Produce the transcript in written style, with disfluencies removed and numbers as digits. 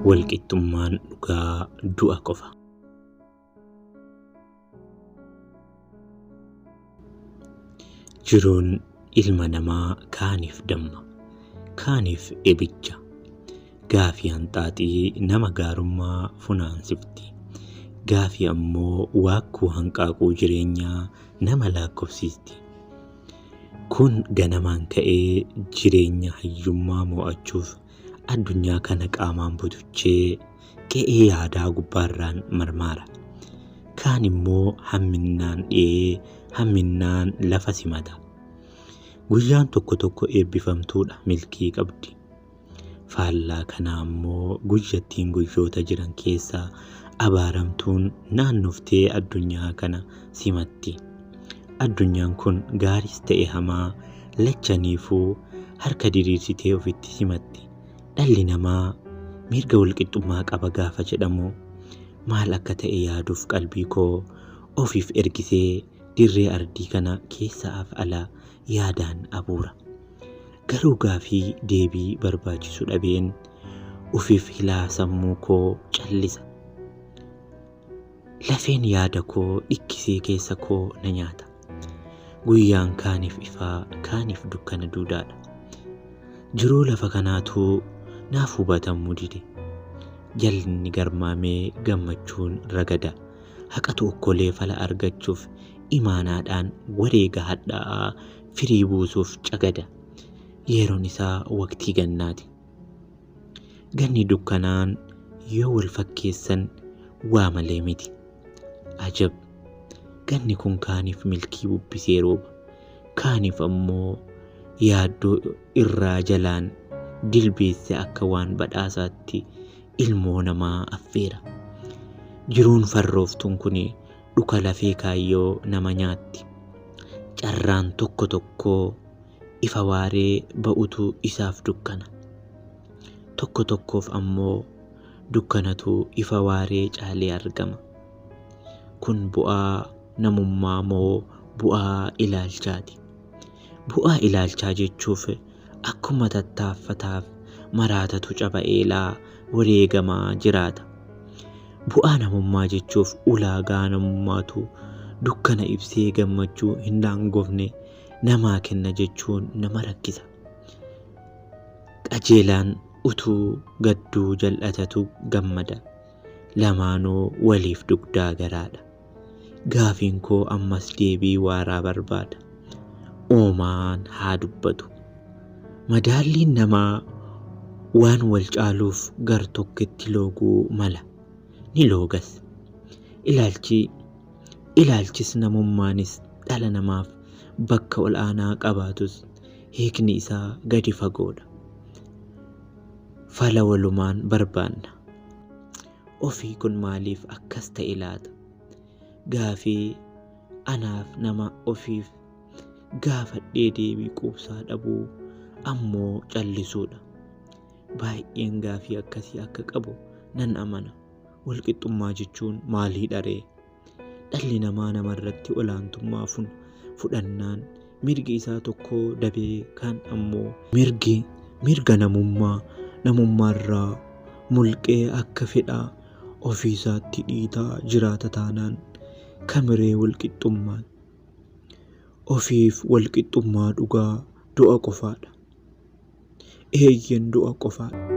Walqixxummaan dhugaa du'a qofa. Jiruun ilma namaa kaaniif damma, kaaniif ibidda. Gaafii hanxaaxii nama gaarummaa funaansifti. Gaafii ammoo waakkuu hanqaaquu jireenyaa nama laakkofsiisti. Kun ganamaan ka'ee jireenya hayyummaa moo'achuuf addunyaa kana qaamaan butuchee qe'ee yaadaa gubbaarraan marmaara. Kaan immoo hamminnaan dhi'ee hamminnaan lafa simata. Guyyaan tokko tokko eebbifamtuudha milkii qabdi. Faallaa kanaa ammoo guyyattiin guyyoota jiran keessaa abaaramtuun naannoftee addunyaa kana simatti. Addunyaan kun gaariis ta'e hamaa lachaniifuu harka diriirsitee ofitti simatti. Dhalli namaa mirga walqixxummaa qaba gaafa jedhamu maal akka ta'e yaaduuf qalbii koo ofiif ergisee dirree ardii kana keessaaf ala yaadaan abuura. Garuu gaafii deebii barbaachisu dhabeen ofiif hilaa sammuu koo callisa. Lafeen yaada koo dhikkisee keessa koo na nyaata. Guyyaan kaaniif ifaa kaaniif dukkana duudaadha. Jiruu lafa kanaatu naaf hubatamuu dide. Jallinni garmaamee gammachuun ragada. Haqatu okkolee fala argachuuf imaanaadhaan wareega hadhaa'aa firii buusuuf cagada. Yeroon isaa waqtii gannaati. Ganni dukkanaan yoo wal fakkeessan waa malee miti. Ajab! Ganni kun kaaniif milkii bubbisee rooba. Kaaniif ammoo yaaddoo irraa jalaan dilbeesse akka waan badhaasaatti ilmoo namaa affeera. Jiruun farrooftuun kun dhuka lafee kaayyoo nama nyaatti. Carraan tokko tokkoo ifa waaree ba'utu isaaf dukkana. Tokko tokkoof ammoo dukkanatu ifa waaree caalee argama. Kun bu'aa namummaa moo bu'aa ilaalchaati? Bu'aa ilaalchaa jechuuf akkuma tattaaffataaf maraatatu caba eelaa wareegamaa jiraata. Bu'aa namummaa jechuuf ulaagaa namummaatu dukkana ibsee gammachuu hin daangofne namaa kenna jechuun nama rakkisa. Qajeelaan utuu gadduu jal'atatu gammada. Lamaanuu waliif dugdaa garaadha. Gaafiin koo ammas deebii waaraa barbaada. Uumaan haa dubbatu. Madaalliin namaa waan wal caaluuf gar tokkotti looguu mala. Ni loogas. Ilaalchi ilaalchis namummaanis dhala namaaf bakka ol aanaa qabaatus hiikni isaa gadi fagoodha. Fala walumaan barbaanna. Ofii kun maaliif akkas ta'e laata? Gaafii anaaf nama ofiif gaafadhee deebii quubsaa dhabuu ammoo callisuudha. Baay'een gaafii akkasii akka qabu nan amana. Walqixxummaa jechuun maaliidha ree? Dhalli namaa namarratti olaantummaa fudhannaan mirgi isaa tokko dabee kaan ammoo mirgi mirga namummaa namummaarraa mulqee akka fedha ofiisaatti dhiitaa jiraata taanaan kamiree walqixxummaan? Ofiif walqixxummaa dhugaa du'a qofaadha. Eeyyeen du'a qofaadha.